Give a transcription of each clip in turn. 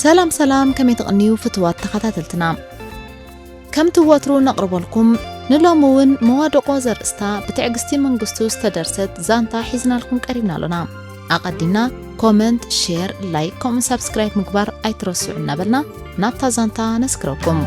ሰላም ሰላም፣ ከመይ ትቕንዩ ፍትዋት ተኸታተልትና? ከምቲ ወትሩ ነቕርበልኩም፣ ንሎሚ እውን መዋድቖ ዘርእስታ ብትዕግስቲ መንግስቱ ዝተደርሰት ዛንታ ሒዝናልኩም ቀሪብና ኣሎና። ኣቐዲምና ኮመንት፣ ሼር፣ ላይክ ከምኡን ሳብስክራይብ ምግባር ኣይትረስዑ እናበልና ናብታ ዛንታ ነስክረኩም።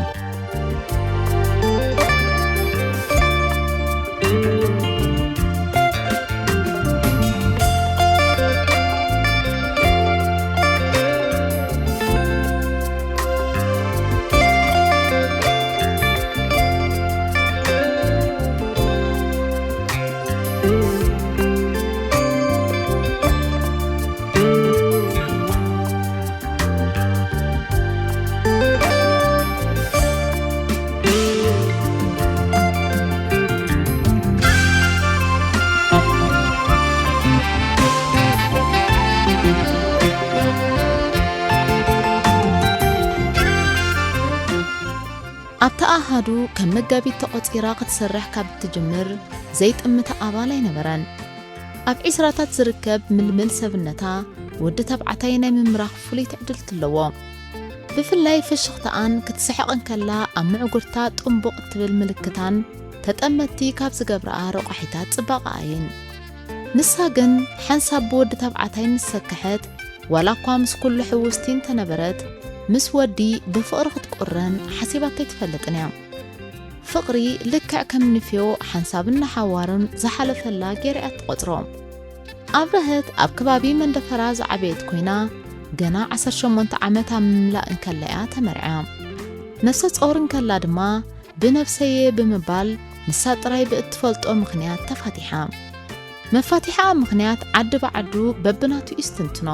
ኣብታ ኣሃዱ ከም መጋቢት ተቖጺራ ክትሰርሕ ካብ እትጅምር ዘይጥምታ ኣባል ኣይነበረን። ኣብ ዒስራታት ዝርከብ ምልምል ሰብነታ ወዲ ተባዕታይ ናይ ምምራኽ ፍሉይ ትዕድልቲ ኣለዎ። ብፍላይ ፍሽኽታኣን ክትስሕቕ እንከላ ኣብ ምዕጉርታ ጥንቡቕ እትብል ምልክታን ተጠመትቲ ካብ ዝገብርኣ ረቋሒታት ጽባቐኣ እየን። ንሳ ግን ሓንሳብ ብወዲ ተባዕታይ ምስ ሰከሐት፣ ዋላ እኳ ምስ ኩሉ ሕውስቲ እንተነበረት፣ ምስ ወዲ ብፍቕሪ ክትቁረን ሓሲባቶ ኣይትፈልጥን እያ። ፍቕሪ ልክዕ ከም ንፍዮ ሓንሳብን ንሓዋሩን ዝሓለፈላ ገይራ እያ እትቖጽሮ። ኣብረሀት ኣብ ከባቢ መንደፈራ ዝዓበየት ኮይና፣ ገና ዓሰርተ ሸሞንተ ዓመታ ምምላእ እንከላ እያ ተመርዕያ። ነፍሰ ጾር እንከላ ድማ ብነብሰየ ብምባል ንሳ ጥራይ ብእትፈልጦ ምኽንያት ተፋቲሓ። መፋቲሓኣ ምኽንያት ዓዲ ብዓዱ በብናቱ ይስትንትኖ።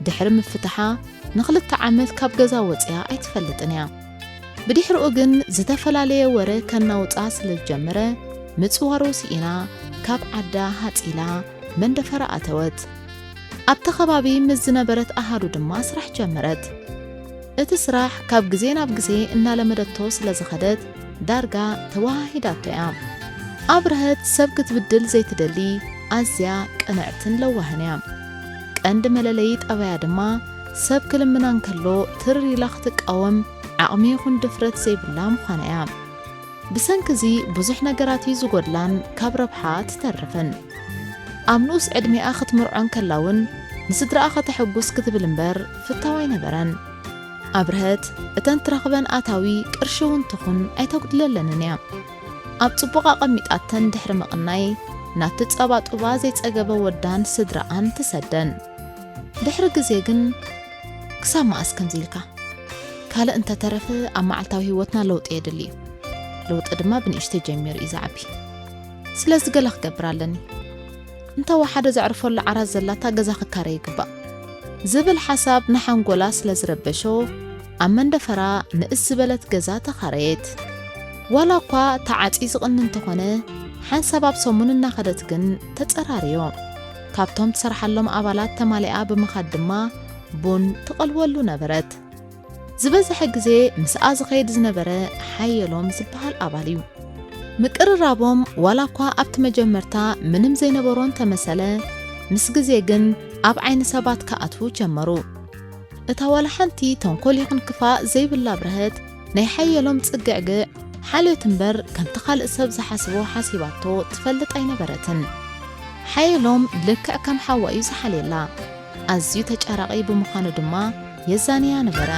ድሕሪ ምፍታሓ ንኽልተ ዓመት ካብ ገዛ ወጺኣ ኣይትፈልጥን እያ። ብድሕሪኡ ግን ዝተፈላለየ ወረ ከናውጻ ስለ ዝጀመረ፣ ምጽዋሩ ስኢና ካብ ዓዳ ሃጺላ መንደፈራ ኣተወት። ኣብቲ ከባቢ ምስ ዝነበረት ኣሃዱ ድማ ስራሕ ጀመረት። እቲ ስራሕ ካብ ግዜ ናብ ግዜ እናለመደቶ ስለ ዝኸደት፣ ዳርጋ ተወሃሂዳቶ እያ። ኣብረሀት ሰብ ክትብድል ዘይትደሊ፣ ኣዝያ ቅንዕትን ለዋህን እያ። ቀንዲ መለለዪ ጠባያ ድማ፣ ሰብ ክልምና እንከሎ ትር ኢላ ክትቃወም ዓቕሚ ይኹን ድፍረት ዘይብላ ምዃና እያ። ብሰንኪ እዚ ብዙሕ ነገራት እዩ ዝጎድላን ካብ ረብሓ ትተርፍን። ኣብ ንኡስ ዕድሜኣ ክትምርዖ እንከላ እውን ንስድራኣ ከተሐጉስ ክትብል እምበር ፍታው ኣይነበረን። ኣብርሀት እተን ትረኽበን ኣታዊ ቅርሺ እውን ትኹን ኣይተጉድለለንን እያ። ኣብ ጽቡቕ ኣቐሚጣተን ድሕሪ ምቕናይ ናብቲ ጸባጡባ ዘይጸገበ ወዳን ስድራኣን ትሰደን። ድሕሪ ግዜ ግን ክሳብ መኣስ ከምዚ ኢልካ? ካልእ እንተተረፈ ኣብ መዓልታዊ ህይወትና ለውጢ የድሊ እዩ። ለውጢ ድማ ብንእሽተይ ጀሚሩ እዩ ዝዓቢ። ስለዚ ገለ ክገብር ኣለኒ። እንተወሓደ ዘዕርፈሉ ዓራት ዘላታ ገዛ ክካረ ይግባእ ዝብል ሓሳብ ንሓንጎላ ስለ ዝረበሾ ኣብ መንደፈራ ንእስ ዝበለት ገዛ ተኻረየት። ዋላ እኳ ተዓጽዩ ዝቕኒ እንተኾነ ሓንሳብ ኣብ ሰሙን እናኸደት ግን ተጸራርዮ። ካብቶም ትሰርሓሎም ኣባላት ተማሊኣ ብምኻድ ድማ ቡን ትቐልወሉ ነበረት። ዝበዝሐ ግዜ ምስኣ ዝኸይድ ዝነበረ ሓየሎም ዝበሃል ኣባል እዩ። ምቅርራቦም ዋላ እኳ ኣብቲ መጀመርታ ምንም ዘይነበሮ እንተመሰለ፣ ምስ ግዜ ግን ኣብ ዓይኒ ሰባት ክኣትዉ ጀመሩ። እታ ዋላ ሓንቲ ተንኮል ይኹን ክፋእ ዘይብላ ኣብርሀት ናይ ሓየሎም ጽግዕግዕ ሓልዮት እምበር ከምቲ ካልእ ሰብ ዝሓስቦ ሓሲባቶ ትፈልጥ ኣይነበረትን። ሓየሎም ልክዕ ከም ሓዋ እዩ ዝሓልየላ። ኣዝዩ ተጫራቒ ብምዃኑ ድማ የዛንያ ነበረ።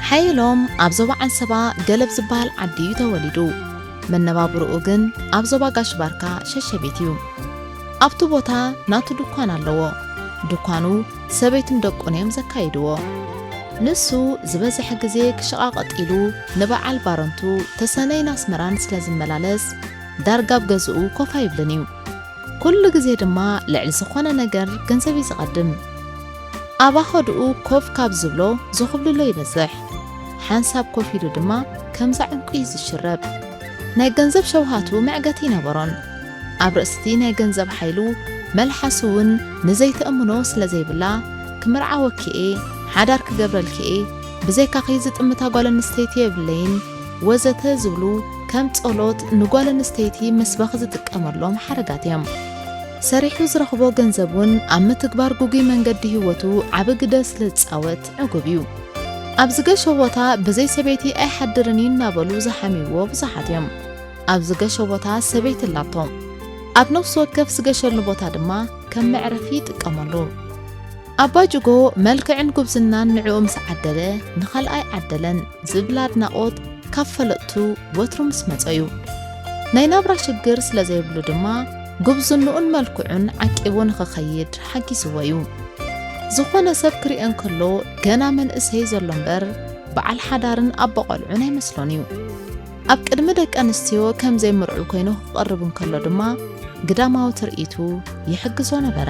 ሓየሎም ኣብ ዞባ ዓንሰባ ገለብ ዝበሃል ዓዲ እዩ ተወሊዱ። መነባብርኡ ግን ኣብ ዞባ ጋሽ ባርካ ሸሸቤት እዩ። ኣብቲ ቦታ ናቱ ድኳን ኣለዎ። ድኳኑ ሰበይቱን ደቁን እዮም ዘካይድዎ። ንሱ ዝበዝሐ ግዜ ክሸቓቐጥ ኢሉ ንበዓል ባረንቱ ተሰነይን ኣስመራን ስለ ዝመላለስ፣ ዳርጋ ኣብ ገዝኡ ኮፍ ኣይብልን እዩ። ኩሉ ግዜ ድማ ልዕሊ ዝኾነ ነገር ገንዘብ እዩ ዝቐድም። ኣብ ኣኸድኡ ኮፍ ካብ ዝብሎ ዝኹብልሎ ይበዝሕ። ሓንሳብ ኮፍ ኢሉ ድማ ከምዛ ዕንቁ እዩ ዝሽረብ። ናይ ገንዘብ ሸውሃቱ መዕገቲ ኣይነበሮን። ኣብ ርእሲቲ ናይ ገንዘብ ሓይሉ፣ መልሓሱ እውን ንዘይተእምኖ ስለ ዘይብላ፣ ክምርዓወኪ እየ፣ ሓዳር ክገብረልኪ እየ፣ ብዘይካኺ ዝጥምታ ጓል ኣንስተይቲ የብለይን፣ ወዘተ ዝብሉ ከም ጸሎት ንጓል ኣንስተይቲ መስበኺ ዝጥቀመሎም ሓረጋት እዮም። ሰሪሑ ዝረኽቦ ገንዘብ እውን ኣብ ምትግባር ግጉይ መንገዲ ህይወቱ ዓቢ ግደ ስለ ዝጻወት ዕጉብ እዩ። ኣብ ዝገሸ ቦታ ብዘይ ሰበይቲ ኣይሓድርን እዩ እናበሉ ዝሓምይዎ ብዙሓት እዮም። ኣብ ዝገሸ ቦታ ሰበይቲ ኣላቶ። ኣብ ነፍሲ ወከፍ ዝገሸሉ ቦታ ድማ ከም መዕረፊ ይጥቀመሉ። ኣባ ጅጎ መልክዕን ጉብዝናን ንዕኡ ምስ ዓደለ ንኻልኣይ ዓደለን ዝብል ኣድናቖት ካብ ፈለጥቱ ወትሩ ምስ መጾ እዩ። ናይ ናብራ ሽግር ስለ ዘይብሉ ድማ፣ ጉብዝንኡን መልክዑን ዓቂቡ ንኽኸይድ ሓጊዝዎ እዩ። ዝኾነ ሰብ ክሪኦ እንከሎ፣ ገና መንእሰይ ዘሎ እምበር፣ በዓል ሓዳርን ኣቦ ቖልዑን ኣይመስሎን እዩ። ኣብ ቅድሚ ደቂ ኣንስትዮ ከም ዘይምርዑው ኮይኑ ክቐርብ እንከሎ ድማ፣ ግዳማዊ ትርኢቱ ይሕግዞ ነበረ።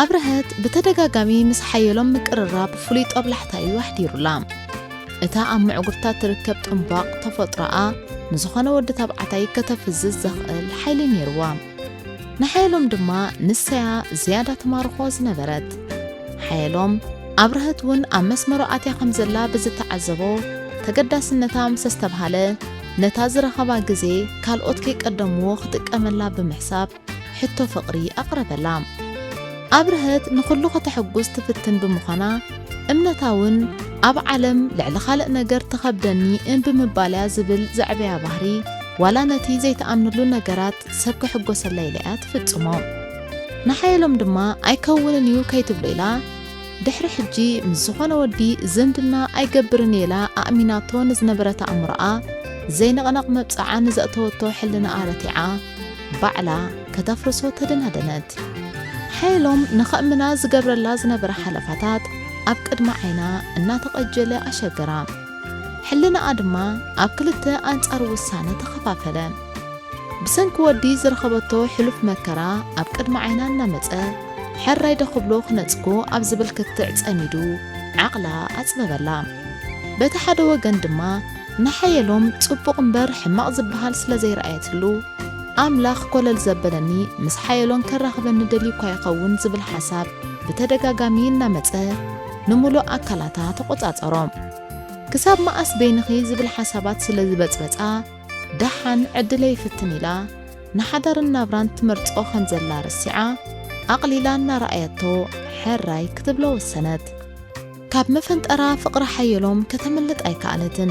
ኣብርሀት ብተደጋጋሚ ምስ ሓየሎም ምቅርራብ ፍሉይ ጦብላሕታ እዩ ኣሕዲሩላ። እታ ኣብ ምዕጉርታ ትርከብ ጥንቧቕ ተፈጥሮኣ ንዝኾነ ወዲ ተባዕታይ ከተፍዝዝ ዘኽእል ሓይሊ ነይርዋ። ንሓየሎም ድማ ንሰያ ዝያዳ ትማርኾ ዝነበረት። ሓየሎም፣ ኣብርሀት እውን ኣብ መስመሩ ኣትያ ከም ዘላ ብዝተዓዘቦ ተገዳስነታ ምስ ኣስተብሃለ፣ ነታ ዝረኸባ ግዜ ካልኦት ከይቀደምዎ ክጥቀመላ ብምሕሳብ ሕቶ ፍቕሪ ኣቕረበላ። ኣብርሀት ንኹሉ ከተሐጉስ ትፍትን ብምዃና፣ እምነታ እውን ኣብ ዓለም ልዕሊ ካልእ ነገር ትኸብደኒ እምቢ ምባል እያ ዝብል ዘዕበያ ባህሪ፣ ዋላ ነቲ ዘይትኣምነሉ ነገራት ሰብ ክሕጎሰላ ኢላ እያ ትፍጽሞ። ንሓየሎም ድማ ኣይከውንን እዩ ከይትብሎ ኢላ፣ ድሕሪ ሕጂ ምስ ዝኾነ ወዲ ዝምድና ኣይገብርን እየ ኢላ ኣእሚናቶ ንዝነበረት ኣእምሮኣ ዘይንቕነቕ መብጽዓ ንዘእተወቶ ሕልናኣ ረቲዓ፣ ባዕላ ከተፍርሶ ተደናደነት። ሓየሎም ንኸእምና ዝገብረላ ዝነበረ ሓለፋታት ኣብ ቅድሚ ዓይና እናተቐጀለ ኣሸገራ። ሕልናኣ ድማ ኣብ ክልተ ኣንጻር ውሳነ ተኸፋፈለ። ብሰንኪ ወዲ ዝረኸበቶ ሕሉፍ መከራ ኣብ ቅድሚ ዓይና እናመጸ፣ ሕራይ ዶ ክብሎ ክነጽጎ ኣብ ዝብል ክትዕ ጸሚዱ ዓቕላ ኣጽበበላ። በቲ ሓደ ወገን ድማ ንሓየሎም ጽቡቕ እምበር ሕማቕ ዝበሃል ስለ ዘይረኣየትሉ፣ ኣምላኽ ኮለል ዘበለኒ ምስ ሓየሎም ከራኽበኒ ደልዩ እኳ ይኸውን ዝብል ሓሳብ ብተደጋጋሚ እናመጸ ንምሉእ ኣካላታ ተቖጻጸሮ። ክሳብ መኣስ በይንኺ ዝብል ሓሳባት ስለ ዝበጽበጻ፣ ደሓን ዕድለይ ይፍትን ኢላ፣ ንሓዳርን ናብራን ትመርጾ ከም ዘላ ረሲዓ፣ ኣቕሊላ እናረኣየቶ ሕራይ ክትብሎ ወሰነት። ካብ መፈንጠራ ፍቕሪ ሓየሎም ከተምልጥ ኣይከኣለትን።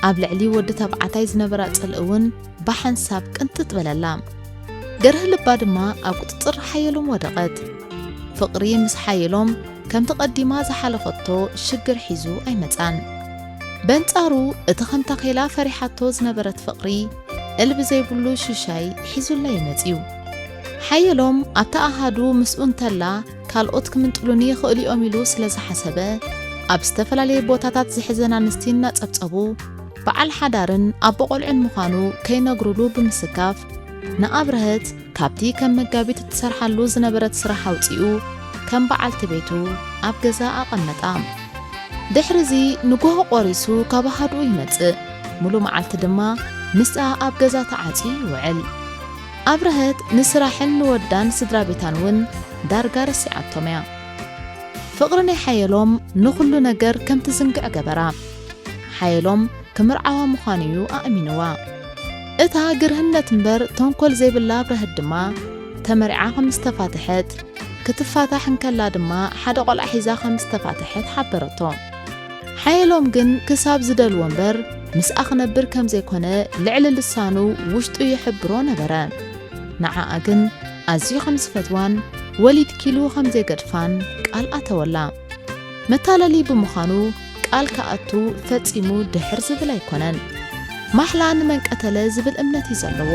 ኣብ ልዕሊ ወዲ ተባዕታይ ዝነበራ ጽልኢ እውን ብሓንሳብ ቅንጥጥ በለላ። ገርህ ልባ ድማ ኣብ ቁጽጽር ሓየሎም ወደቐት። ፍቕሪ ምስ ሓየሎም ከምቲ ቀዲማ ዝሓለፈቶ ሽግር ሒዙ ኣይመጻን። በንጻሩ፣ እቲ ከም ታኼላ ፈሪሓቶ ዝነበረት ፍቕሪ፣ እልቢ ዘይብሉ ሽሻይ ሒዙላ እዩ መጺኡ። ሓየሎም ኣብታ ኣሃዱ ምስኡ እንተላ ካልኦት ክምንጥሉኒ ይኽእሉ እዮም ኢሉ ስለ ዝሓሰበ፣ ኣብ ዝተፈላለየ ቦታታት ዝሕዘን ኣንስቲ እናጸብጸቡ፣ በዓል ሓዳርን ኣቦ ቆልዑን ምዃኑ ከይነግሩሉ ብምስካፍ፣ ንኣብርሀት ካብቲ ከም መጋቢት እትሰርሓሉ ዝነበረት ስራሕ ኣውጺኡ፣ ከም በዓልቲ ቤቱ ኣብ ገዛ ኣቐመጣ። ድሕርዚ ንግሆ ቆሪሱ ካብ ኣሃዱኡ ይመጽእ። ሙሉ መዓልቲ ድማ ምስኣ ኣብ ገዛ ተዓጽዩ ይውዕል። ኣብርሀት ንስራሕን ንወዳን ስድራ ቤታን እውን ዳርጋ ረሲዓቶም እያ። ፍቕሪ ናይ ሓየሎም ንኹሉ ነገር ከም ትዝንግዕ ገበራ። ሓየሎም ክምርዓዋ ምዃኑ እዩ ኣእሚንዋ። እታ ግርህነት እምበር ተንኮል ዘይብላ ኣብርሀት ድማ ተመርዓ ከም ዝተፋትሐት፣ ክትፋታሕ እንከላ ድማ ሓደ ቆልዓ ሒዛ ከም ዝተፋትሐት ሓበረቶ። ሓየሎም ግን ክሳብ ዝደልዎ እምበር ምስኣ ክነብር ከም ዘይኮነ ልዕሊ ልሳኑ ውሽጡ ይሕብሮ ነበረ። ንዓኣ ግን ኣዝዩ ከም ዝፈትዋን ወሊድኪሉ ከም ዘይገድፋን ቃል ኣተወላ። መታለሊ ብምዃኑ ቃል ክኣቱ ፈጺሙ ድሕር ዝብል ኣይኮነን። ማሕላ ንመን ቀተለ ዝብል እምነት እዩ ዘለዎ።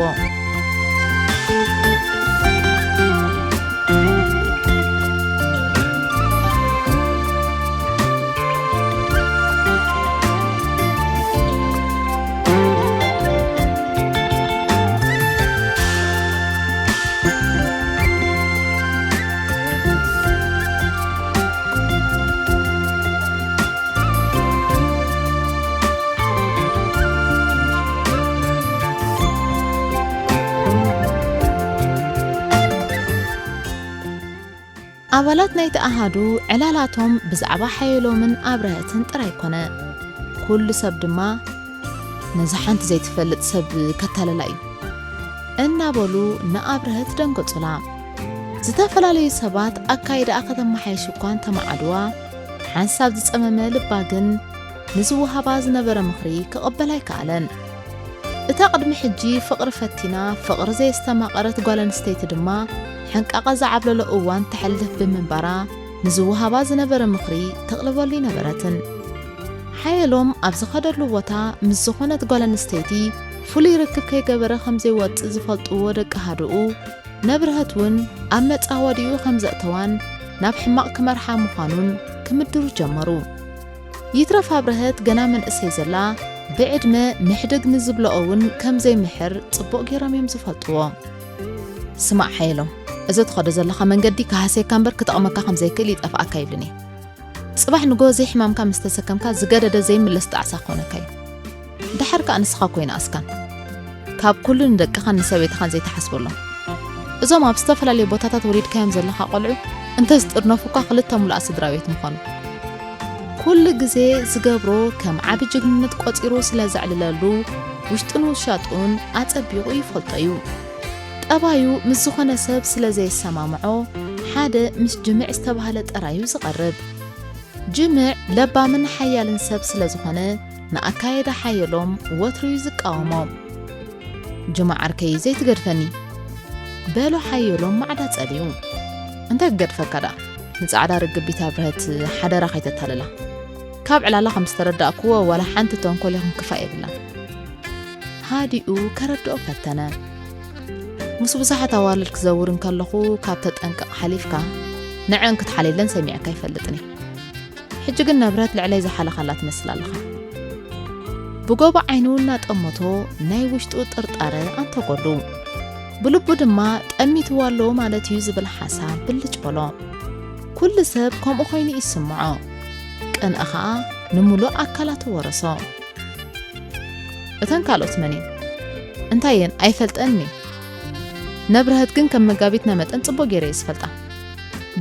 ኣባላት ናይቲ ኣሃዱ ዕላላቶም ብዛዕባ ሓየሎምን ኣብርሀትን ጥራይ ኮነ። ኩሉ ሰብ ድማ፣ "ነዚ ሓንቲ ዘይትፈልጥ ሰብ ከታለላ እዩ" እናበሉ ንኣብርሀት ደንገጹላ። ዝተፈላለዩ ሰባት ኣካይዳኣ ከተመሓየሽ እኳ እንተመዓድዋ፣ ሓንሳብ ዝጸመመ ልባ ግን ንዝወሃባ ዝነበረ ምኽሪ ክቕበል ኣይከኣለን። እታ ቅድሚ ሕጂ ፍቕሪ ፈቲና ፍቕሪ ዘየስተማቐረት ጓል ኣንስተይቲ ድማ ሕንቃቐ ዝዓብለሎ እዋን ተሕልፍ ብምንባራ ንዝወሃባ ዝነበረ ምኽሪ ተቕልበሉ ኣይነበረትን። ሓየሎም ኣብ ዝኸደሉ ቦታ ምስ ዝኾነት ጓል ኣንስተይቲ ፍሉይ ርክብ ከይገበረ ከም ዘይወጽእ ዝፈልጥዎ ደቂ ኣሃዱኡ፣ ነብርሀት እውን ኣብ መጻወዲኡ ከም ዘእተዋን ናብ ሕማቕ ክመርሓ ምዃኑን ክምድሩ ጀመሩ። ይትረፍ ኣብርሀት ገና መንእሰይ ዘላ፣ ብዕድመ ምሕድግ ንዝብልኦ እውን ከም ዘይምሕር ጽቡቕ ገይሮም እዮም ዝፈልጥዎ። "ስማዕ ሓየሎም፣ እዚ ትኸዶ ዘለኻ መንገዲ ክሃስየካ እምበር ክጠቕመካ ከም ዘይክእል ይጠፍኣካ ይብልን እየ። ጽባሕ ንጎ ዘይሕማምካ ምስ ተሰከምካ ዝገደደ ዘይምለስ ጣዕሳ ክኾነካ እዩ። ደሓር ከኣ ንስኻ እኮ ኣይነኣስካን። ካብ ኩሉ ንደቅኻን ንሰበይትኻን ዘይትሓስበሎም። እዞም ኣብ ዝተፈላለዩ ቦታታት ወሊድካዮም ዘለኻ ቆልዑ እንተ ዝጥርነፉካ ክልተ ሙሉኣት ስድራ ቤት ምኾኑ። ኩሉ ግዜ ዝገብሮ ከም ዓቢ ጅግንነት ቆጺሩ ስለ ዘዕልለሉ ውሽጡን ውሻጡን ኣጸቢቑ ይፈልጦ እዩ። ጠባዩ ምስ ዝኾነ ሰብ ስለ ዘይሰማምዖ ሓደ ምስ ጅምዕ ዝተባህለ ጥራዩ ዝቐርብ። ጅምዕ ለባምን ሓያልን ሰብ ስለ ዝኾነ ንኣካየዳ ሓየሎም ወትሩ እዩ ዝቃወሞ። "ጅምዕ ዓርከይ ዘይትገድፈኒ" በሎ ሓየሎም ማዕዳ ጸሊኡ። "እንታይ ክገድፈካ ደኣ? ንጻዕዳ ርግቢት ኣብርሀት ሓደራ ከይተታልላ። ካብ ዕላላ ከም ዝተረዳእክዎ ዋላ ሓንቲ ተንኮል ይኹን ክፋእ የብላን" ሃዲኡ ከረድኦ ፈተነ። "ምስ ብዙሓት ኣዋልድ ክዘውር እንከለኹ ካብ ተጠንቀቕ ሓሊፍካ ንዐን ክትሓልየለን ሰሚዐካ ኣይፈልጥን እየ። ሕጂ ግን ነብረት ልዕለይ ዝሓለኻላ ትመስል ኣለኻ" ብጎቦ ዓይኑ እናጠመቶ ናይ ውሽጡ ጥርጣረ ኣንተጎሉ። ብልቡ ድማ "ጠሚትዋ ኣሎ ማለት እዩ" ዝብል ሓሳብ ብልጭ በሎ። ኩሉ ሰብ ከምኡ ኮይኑ ይስምዖ። ቅንኢ ኸኣ ንምሉእ ኣካላቱ ወረሶ። "እተን ካልኦት መን እየን?" "እንታይ እየን? ኣይፈልጠንን እየ። ነብርሀት ግን ከም መጋቢትና መጠን ጽቡቕ ገይረ እየ ዝፈልጣ።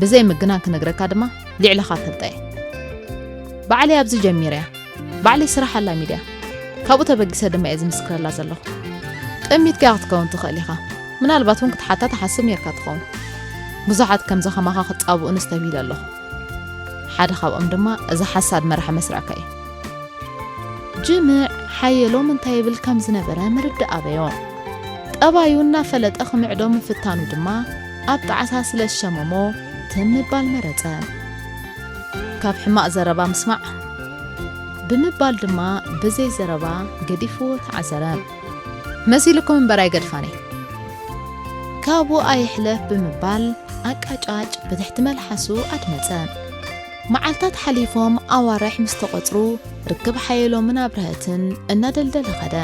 ብዘይ ምግናን ክነግረካ ድማ ልዕለኻ እፈልጣ እየ። ባዕለይ ኣብዚ ጀሚረያ። ባዕለይ ስራሕ ኣላሚደያ። ካብኡ ተበጊሰ ድማ እየ ዝምስክረላ ዘለኹ። ጠሚትካያ ክትከውን ትኽእል ኢኻ። ምናልባት እውን ክትሓታ ትሓስብ ኔርካ ትኸውን። ብዙሓት ከምዚ ከማኻ ክጻብኡን እስተብሂለ ኣለኹ። ሓደ ካብኦም ድማ እዚ ሓሳድ መራሒ መስርዕካ እዩ።" ጅምዕ ሓየሎም እንታይ ይብል ከም ዝነበረ ምርዳእ ኣበዮ። ጠባዩ እናፈለጠ ክምዕዶ ምፍታኑ ድማ ኣብ ጣዕሳ ስለ ዝሸመሞ ትም ምባል መረጸ። "ካብ ሕማቕ ዘረባ ምስማዕ" ብምባል ድማ ብዘይ ዘረባ ገዲፍዎ ተዓዘረ። "መሲልኩም እምበር ኣይገድፋን እየ። ካብኡ ኣይሕለፍ" ብምባል ኣቃጫጭ ብትሕቲ መልሓሱ ኣድመጸ። መዓልታት ሓሊፎም ኣዋርሕ ምስ ተቖጽሩ፣ ርክብ ሓየሎምን ኣብርሀትን እናደልደለ ኸደ።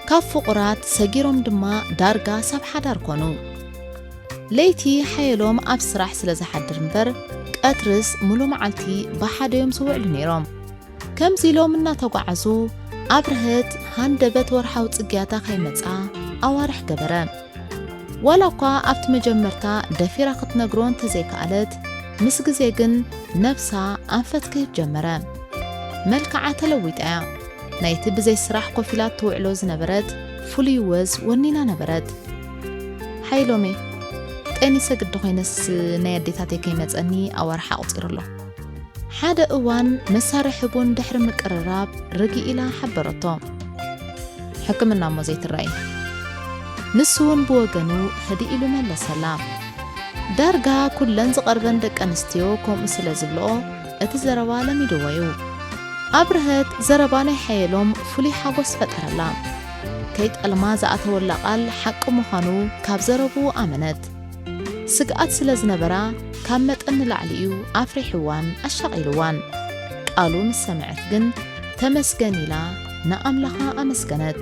ካብ ፍቑራት ሰጊሮም ድማ ዳርጋ ሰብ ሓዳር ኮኑ። ለይቲ ሓየሎም ኣብ ስራሕ ስለ ዝሓድር እምበር፣ ቀትርስ ሙሉ መዓልቲ ብሓደ እዮም ዝውዕሉ ነይሮም። ከምዚ ኢሎም እናተጓዓዙ፣ ኣብርሀት ሃንደበት ወርሓዊ ጽግያታ ከይመጽኣ ኣዋርሕ ገበረ። ዋላ እኳ ኣብቲ መጀመርታ ደፊራ ክትነግሮ እንተዘይከኣለት፣ ምስ ግዜ ግን ነብሳ ኣንፈት ክህብ ጀመረ። መልክዓ ተለዊጣ እያ። ናይቲ ብዘይ ስራሕ ኮፍ ኢላ ትውዕሎ ዝነበረት ፍሉይ ወዝ ወኒና ነበረት። "ሓይሎመይ፣ ጤኒሰ ግዲ ኮይነስ ናይ ኣዴታተይ ከይመጸኒ ኣዋርሕ ኣቑጺሩ ኣሎ። ሓደ እዋን መሳርሒ ቡን ድሕሪ ምቅርራብ ርግእ ኢላ ሓበረቶ። ሕክምና እሞ ዘይትረኣይ። ንሱ እውን ብወገኑ ህድእ ኢሉ መለሰላ። ዳርጋ ኩለን ዝቐርበን ደቂ ኣንስትዮ ከምኡ ስለ ዝብልኦ እቲ ዘረባ ለሚድዎ እዩ። ኣብርሀት ዘረባ ናይ ሓየሎም ፍሉይ ሓጎስ ፈጠረላ። ከይጠልማ ዝኣተወላ ቃል ሓቂ ምዃኑ ካብ ዘረብኡ ኣመነት። ስግኣት ስለ ዝነበራ ካብ መጠን ንላዕሊ እዩ ኣፍሪሕዋን ኣሻቒልዋን። ቃሉ ምስ ሰምዐት ግን ተመስገን ኢላ ንኣምላኻ ኣመስገነት።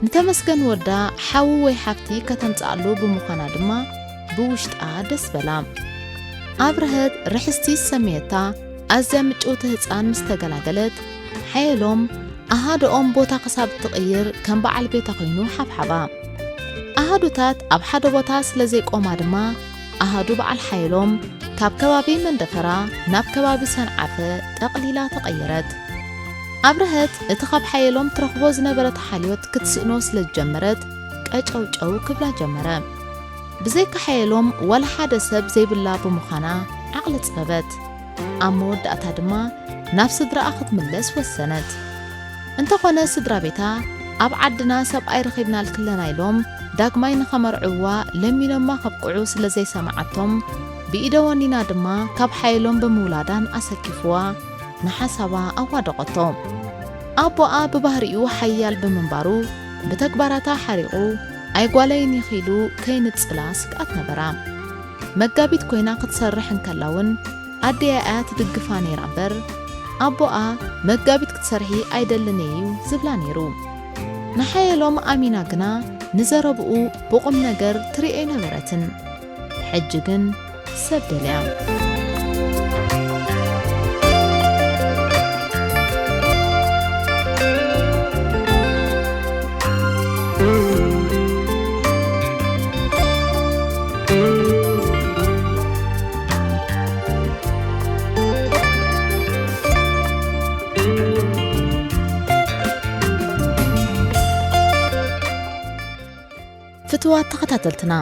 ንተመስገን ወዳ ሓው ወይ ሓፍቲ ከተምጽኣሉ ብምዃና ድማ ብውሽጣ ደስ በላ። ኣብርሀት ርሕስቲ ዝሰመየታ ኣዝያ ምጭውቲ ህጻን ምስ ተገላገለት፣ ሓየሎም ኣሃድኦም ቦታ ክሳብ እትቕይር ከም በዓል ቤታ ኮይኑ ሓብሓባ። ኣሃዱታት ኣብ ሓደ ቦታ ስለ ዘይቆማ ድማ ኣሃዱ በዓል ሓየሎም ካብ ከባቢ መንደፈራ ናብ ከባቢ ሰንዓፈ ጠቕሊላ ተቐየረት። ኣብርሀት እቲ ካብ ሓየሎም ትረኽቦ ዝነበረት ሓልዮት ክትስእኖ ስለ ዝጀመረት ቀጨውጨው ክብላ ጀመረ። ብዘይካ ሓየሎም ዋላ ሓደ ሰብ ዘይብላ ብምዃና ዓቕሊ ጽበበት። ኣብ መወዳእታ ድማ ናብ ስድራኣ ክትምለስ ወሰነት። እንተኾነ ስድራ ቤታ ኣብ ዓድና ሰብኣይ ረኺብናልኪ ኣለና ኢሎም ዳግማይ ንኸመርዕዋ ለሚኖማ ከብቅዑ ስለ ዘይሰምዓቶም ብኢደ ወኒና ድማ ካብ ሓየሎም ብምውላዳን ኣሰኪፍዋ ንሓሳባ ኣዋደቐቶ። ኣቦኣ ብባህሪኡ ሓያል ብምንባሩ ብተግባራታ ሓሪቑ ኣይጓለይን ኢኺ ኢሉ ከይንጽላ ስግኣት ነበራ። መጋቢት ኮይና ክትሰርሕ እንከላ እውን ኣደኣ እያ ትድግፋ ነይራ እምበር ኣቦኣ መጋቢት ክትሰርሒ ኣይደልን እዩ ዝብላ ነይሩ። ንሓየሎም ኣሚና ግና ንዘረብኡ ብቑም ነገር ትርእዮ ኣይነበረትን። ሕጂ ግን ሰብ ደልያ። ፍትዋት ተኸታተልትና፣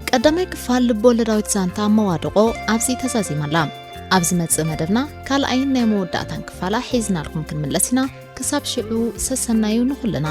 ቀዳማይ ክፋል ልብ-ወለዳዊት ዛንታ መዋድቖ ኣብዚ ተዛዚማ ኣላ። ኣብ ዝመጽእ መደብና ካልኣይን ናይ መወዳእታን ክፋላ ሒዝናልኩም ክንምለስ ኢና። ክሳብ ሽዑ ሰሰናዩ ንኹልና።